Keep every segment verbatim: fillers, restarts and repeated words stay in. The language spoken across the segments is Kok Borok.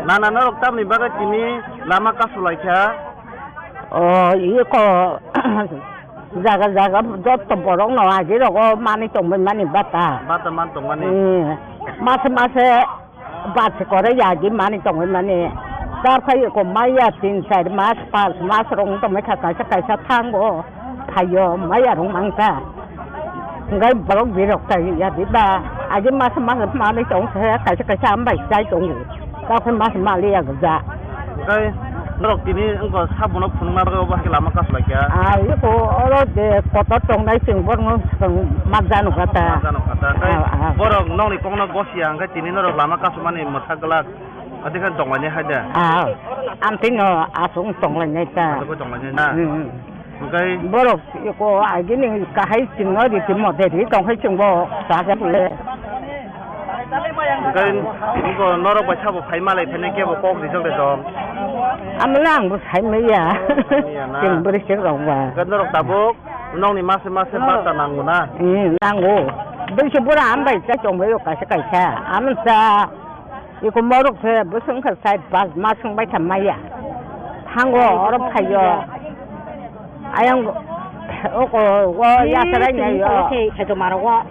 Nana norok tamni bagwi tini lama kasu lai kha? O, iko jaga jaga joto borok no agi rogo mani tongwi mani bata. Bata man tongmani. Hmm. Mase mase bati kore yagi mani tongwi mani. Tar phai iko maya tin char mas, pas mas rong tongwi kha kaisa kaisa thango. Phaio maya rong mangkha. Hingke borok birok tai ya di ba. Agi masa masa manwi tong khe kaisa kaisa ambai chai tongo. Tok khe masa mali ya gja. Hingke norok tini wngkha sabono phunukna bagwi obo hai khe lama kasu lai kha. Ah, iko oro de kotor tongnai chwng borokno chwng ma janu kha ta. Ma janu kha ta. Hingke ah, ah, borok nokni kokno gosiya hingke tini norok lama kasumani mwthak glak. Adi khe tonglaini hai de. Ah, amtwino aswk tonglainai ta. Aswk tonglainai na. Hmm. Hingke borok ko agini kahai chwngno riti mode ri tongkhai chwngbo saja pule. Hingke iko norok bai sabo phai malai phene kebo kok rijak de tong. Amle ang bo sai maya. Maya na. Chwng bwrwi chwng rok ba. Hingke norok tabuk nokni mase mase bata nango na. Hmm, nango. Bwrwi se bura ambai cha tongbaio kaisa kaisa. Amsa. Iko morok se bwswng khe sai pas mas wng bai tha maya. Thango oro phaio. Ayang oko o yasarai nai yo. Khe khe to maro o.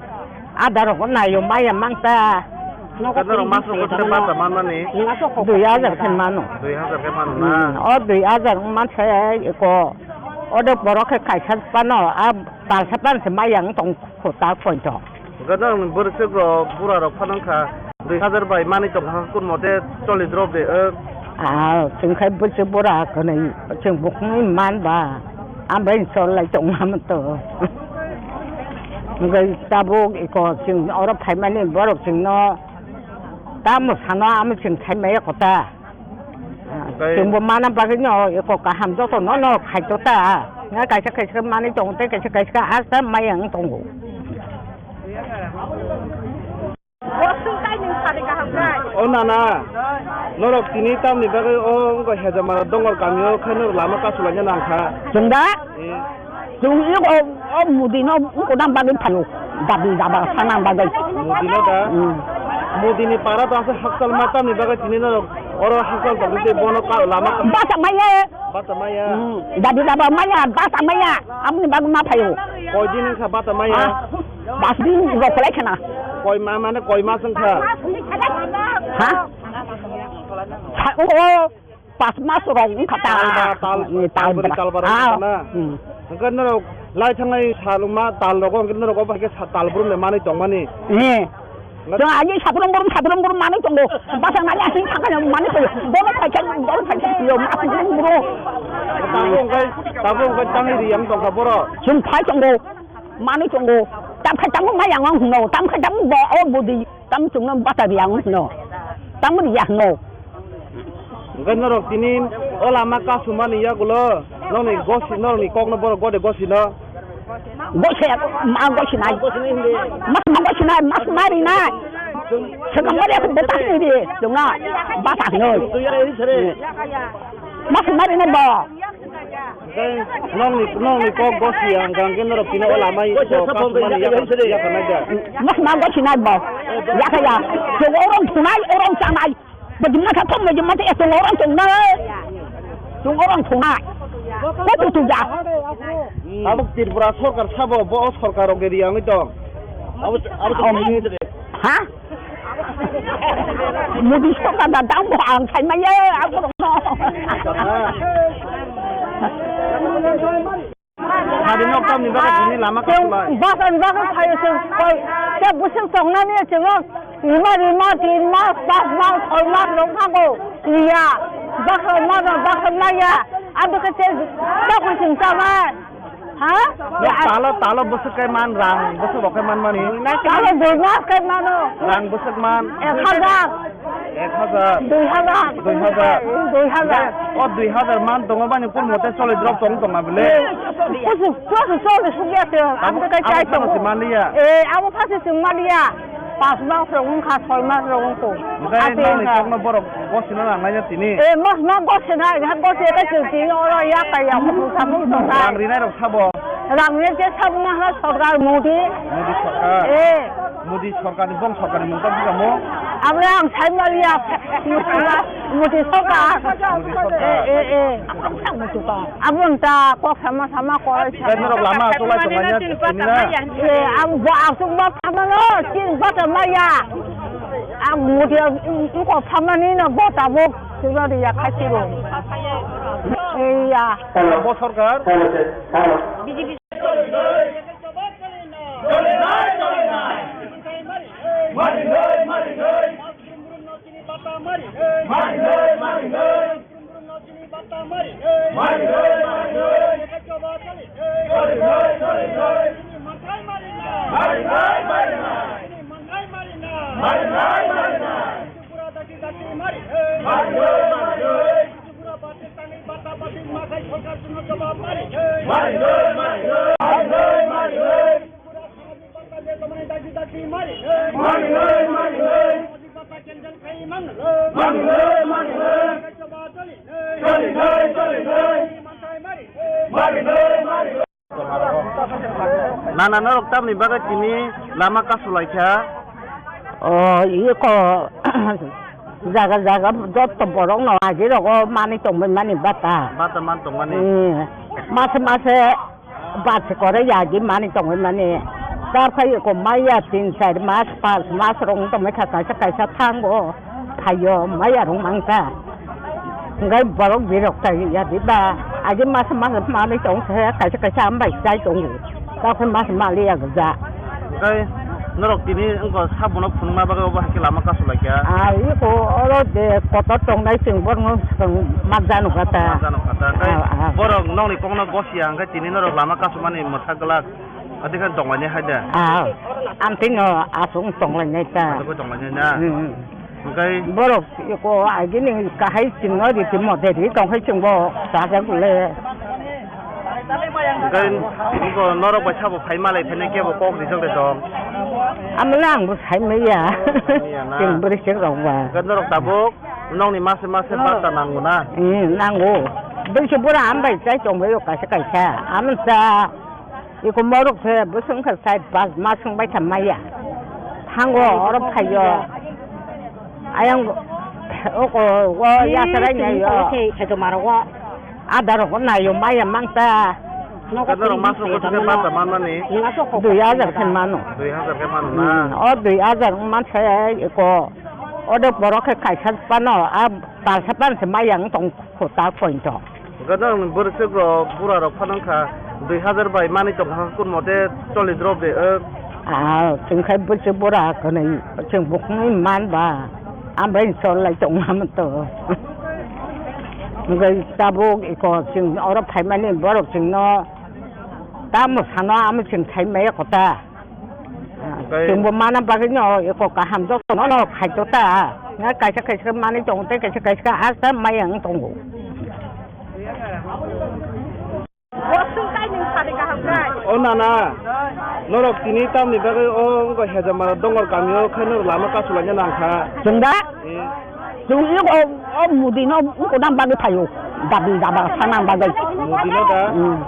Ada rok nai yo maya mangta. Nogo kano mas ko khe bata manmani. Dui hajar khe mano. Dui hajar khe mano na. Hmm, o dui hajar wng man se iko. Ode borok khe kaisa pano a talsa pan se maya wng tong kho ta poito. Gadang bwrwswk rok bura rok phano wngkha dui hajar bai manwi tongkha kun mote choli drop de. Ah, chwng khai bwrwswk bura kwnwi chwng bukhungni man ba ambai chol lai tong ma to. Hingke tabuk iko chwng oro phaimani borok chwngno tamo sano amo chwng thaimaya kota. Tei chwngbo mana bagwino eko kaham jotono no khaito ta. Nga kaisa kaisa manwi tongo tei kaisa kaisa asta maya wng tongo. O nana, norok tini tamni bagwi o wngkha Hejamara Dongor kamio khe norok lama kasulaina nangkha. Chwng da? Eh. Chwng eko o Modi no wngkha bagwi phaio. Dabi daba sana bagwi. Modi no da? Hmm. Modi ni para ta se hakchal ma tamni bagwi tini norok oro hakchal tongwi tei bono ka lama ka. Basa maya. Bata maya. Hmm. Dabi daba maya, basa maya. Amni bagwi ma phaio. Koi din wngkha bata maya? Ah, bas din rok khlai khana. Koi ma mane koi mas wngkha? Ha? Sa-, o, pas mas rok wngkha ta. Tal ba, tal, ni tal talbari, bra. Talbara Ah, wngkha na? Hmm. Hwnkhe norok lai thangnai salwngma tal rogo hwnkhe norok obo hai khe sa-, tal brum le manwi tongmani. Ni. Chwng ani satrom brum, satrom brum manwi tongo. Basa nani asing thangkha manwi tongo. Bono phaikha, bono phaikha yo, satrom brum. Tabuk hwnkhe, tabuk hwnkhe tangwi ri ang tongkha boro. Chwng phai tongo. Manwi tongo. Tam khai tamo maya ang hwno. Tam khai tamo bo, o budi. Tam chwngno bata ri ang hwno. Tam ri ya hwno. Hwnkhe norok tini o lama kasumani yagulo nokni gosi, nokni kokno borok gode gosino. Gosi, ma gosinai. Mas ma gosinai, mas ma rinai. Swkang mari aku beta sini di, chwngno bata hwno. Mas ma rinai bo. Hwnkhe nokni, nokni kok gosi ang hwnkhe norok tini o lama kasumani yakarnai da. Mas ma gosinai bo. Yakaya. Chwng orang thunai, orang chanai. Bajima kha thok bajima te tong orang tong na. Tong orang tong na. Ko tu tu ja. Abo Tripura sorkar sabo bo sorkar rok ri ang tong. Abo abo tong. Ha? Modi sorkar da dang bo ang sai ma ye abo rok no. Sadi nok tamni bagwi tini lama kasulai. Bus ni bagwi phaio chwng koi. Tei bwswk tongnani chwng rima rima tin mas, pas mas, soi mas rok thango. Iya. Bus rok mano, bus rok maya. Abo khe tei tokoi chwng chanai. Ha? Talo, talo bwswk khe man rang, bwswk rok khe man mani. Talo dui mas khe mano. Rang bwswk man. Ek hajar. Ek hajar. Dui hajar. Dui hajar. Dui hajar. O dui hajar man tongo bani kun mote choli drop tong tong abile. Kusu, kusu choli sugya te. Abo kai chai tongo. Maliya. Eh, abo phasi sung maliya. Pas mas rok wngkha, soi mas rok wngkha. Ngai nang ni chokno borok gosina nang nai tini. Eh, mas ma gosina, ha gosi ka chwng tini oro ya ka ya mo samung tong. Rang rinai rok sabo. Rang rinai je sabo ma ha sorkar Modi. Modi sorkar. Eh. Modi sorkarni, bong sorkarni mung tang bwsamo? Abo ang sai maliya. Modi sorkar. Modi sorkar. Eh, eh, eh. Abo ang ta kok sama sama koi. Bai norok lama tulai tongmanya tini na? Eh, ang bo asuk bo phamano, tin bata maya. Ang Modi ang kok phamani na bota bo. Sibari ya khasiro. Eh, ya. Bo sorkar? Tripura samajik banta je tomani dagi dagi mari. Mari, mari, mari, mari. Samajik banta cancel khai mang. Mari, mari, mari, mari. Choli, choli, choli, choli. Mantai mari. Mari, mari, mari. Nana norok tamni bagwi tini lama kasu laikha. O, iko jaga jaga jotto borok no agi rogo mani tongmani bata. Bata man tongmani. Hmm. Mase mase Bus kore yagi mani tongwi mani. Char phai ko maya tin char mas pas mas rong tongwi kha kaisa kaisa thango phaio maya rong mangkha. Ngai borok birok tai yadi ba agi mas mas mani tong khe kaisa kaisa ambai chai tongo. Char phai mas mali ya gja. Ngai norok tini wngkha sabono phunukna bagwi obo hai khe lama kasu laikha. Ah, iko oro de kotor tongnai chwng borno chwng ma janu kha ta. Ma janu kha ta. Ngai ah, ah. Borok nokni kokno gos ya hwnkhe tini norok lama kasumani mwthak glak, adikhe tonglaini hai de. Ah, amtwino aswk tonglainai ta. Aswk tonglainai na? Hmm. Hwnkhe borok eko agini kahai chwngno riti mote ri tongkhai chwngbo chajak le. Hwnkhe eko norok bai sabo phai malai phainai kebo kok rijak de tong. Amle angbo sai maya. Sai maya na? Chwng bwrwi chwng rok ba. Hwnkhe norok tabuk nokni mase mase bata nango na? Hmm, nango. Bwrwi se bura ambai chai tongbaio kaisa kaisa. Amsa. Iko morok se bwswng khe sai pas mas wng bai tha maya. Thango oro phaio. Ayang oko o yasarai nai yo. Khe khe to maro o. Ada rok nai yo maya mang ta. Kano rok mas rok khe bata man mani? Dui hajar khe mano. Dui hajar khe mano na? Hmm, o dui hajar wng man se iko. Ode borok khe kaisa pano a talsa pan se maya wng tong kho ta point o. Gadang bwrwswk rok bura rok phano wngkha dui hajar bai manwi tongkha kun mote choli drop de. Ah, chwng khai bwswk bura kwnwi chwng bukhungni man ba ambai chol lai tong ma to. Hwnkhe tabuk iko chwng oro phaimani borok chwngno tamo sano amo chwng khai maya kota. Chwngbo mana bagwi no eko kaham joto no no khaito ta. Na kaisa kaisa manwi tongo tei kaisa kaisa asta maya wng tongo. O nana, norok tini tamni bagwi o wngkha Hejamara Dongor kamio khe norok lama kasulaina nangkha. Chwng da? Eh. Chwng eko o Modi no wngkha bagwi phaio. Dabi daba sana bagwi. Modi no da? Hmm.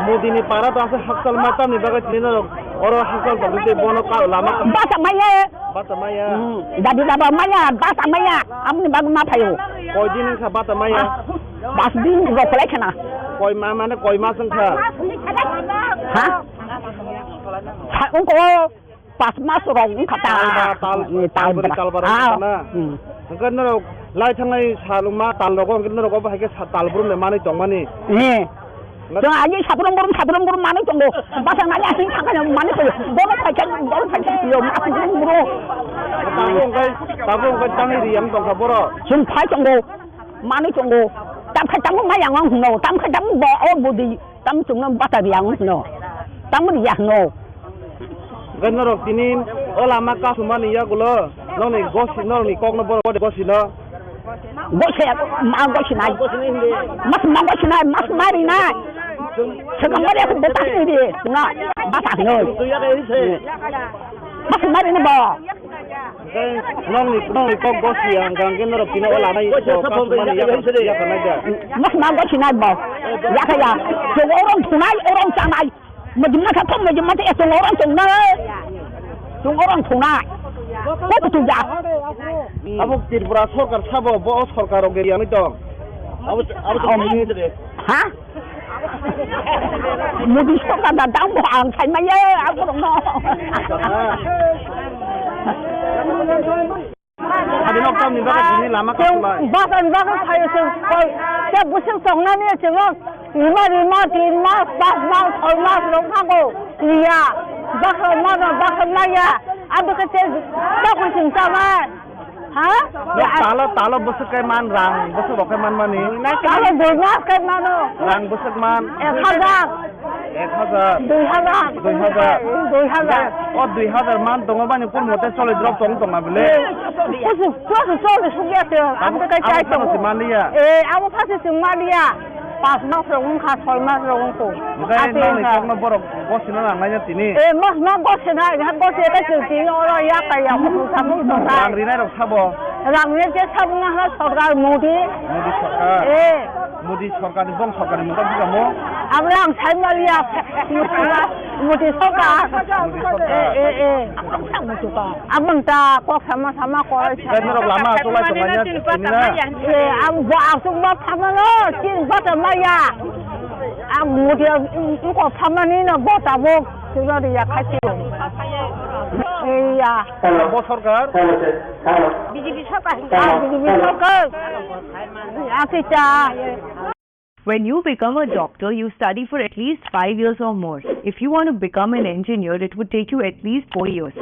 Modi ni para to aswk hakchal ma tamni bagwi tini norok oro hakchal tongwi tei bono ka lama ka- Basa maya. Basa maya. Hmm. Dabi daba maya, basa maya. Amni bagwi ma phaio. Koi din wngkha basa maya? Ah, pas din rok lai khana. Koi ma mane koi mas wngkha? Ha? Sa ungko. Pas mas rok wngkha ta. Tal ba, tal, ni tal talbari, bra. Talbara wngkha na? Hmm. Hwnkhe norok lai thangnai salwngma tal rogo hwnkhe norok obo hai khe sa-, tal brum de manwi tongmani. Eh. Chwng ani sabrung brum, sabrung brum manwi tongo. Basa nani ani thangkha manwi tongo. Bono phaikha, bono phaikha yo, sabrung brum. Tabuk wngkha, tabuk wngkha tangwi ri ang tongkha boro. Chwng phai tongo, manwi tongo. Tamkha tamung ma yang ang hwno, tamkha tamung bo o budi, tam chwngno bata ri ang hwno. Tam ri ya hwno. Hwnkhe norok tini o lama kasumani yagulo nokni gosi, nokni kokno borok gosi no. Gosi, ma gosi nai. Mas ma gosi nai, mas ma ri nai. Sekam mari aku betas ni di. Nga, bata no. Mas ma ri nai bo. Hwnkhe nokni, nokni kok gosi ya, hwnkhe hwnkhe norok tini o lama kasumani yagulo. Mas ma gosi nai bo. Yakha ya. Chwng orang thunai, orang chanai. Mujim na kha thong mujim ma te tong orang tong na. Tong orang tong na. Ko tu ya. Abo Tripura sorkar sabo bo o sorkar rok geri ani tong. Abo, abo to Om. Minister de. Ha? Modi sorkar da dam bo ang khai ma ye abo rok no. Adi nok tamni bagwi tini lama kasulai. Bakhan bakhan khayo se koi. Te busuk tongnani se mo. Rima rima tin mas, pas mas, soi mas rok thago. Riya. Bakhan ma no bakhan ma ya. Abo khe te bakhan sing tama. Ha? Talo, talo busuk kai man rang, busuk rok kai man mani. Talo dui mas kai mano. Rang busuk man. Ek hajar. Ek hajar. Dui hajar. Dui hajar. Dui hajar. O dui hajar man tongo bani kun mote choli drop tong tong na bile. Kusu, kusu choli sugya te. Abo kai chai tongo. Abo phano se man liya. Eh, abo phano se man liya. Pas mas rok wngkha, soi mas rok wngkha. Hwnkhe nokni kokno borok gosina nangnai tini. Eh, mas ma gosina, ha gosi kai chwng tini oro ya kai ya, samung tongkha. Rang rinai rok sabo. Rang rinai je sabo na ha sorkar Modi. Modi sorkar. Eh. Modi sorkar ni bong sorkar ni mungkha bwsamo. Abo ang sai maliya. Modi sorkar. Modi sorkar. Eh, eh, eh. Abang ta kok sama sama koi. Kai norok lama asolai tongmanya tini na. Eh, ang bo asuk ba phamano, chin ba ta maya. Ang Modi ko phamani no bo ta bo. Sino ri ya khai. Eh, ya. Bo sorkar. B J P sorkar. Ah, B J P sorkar. Ati cha. When you become a doctor, you study for at least five years or more. If you want to become an engineer, it would take you at least four years.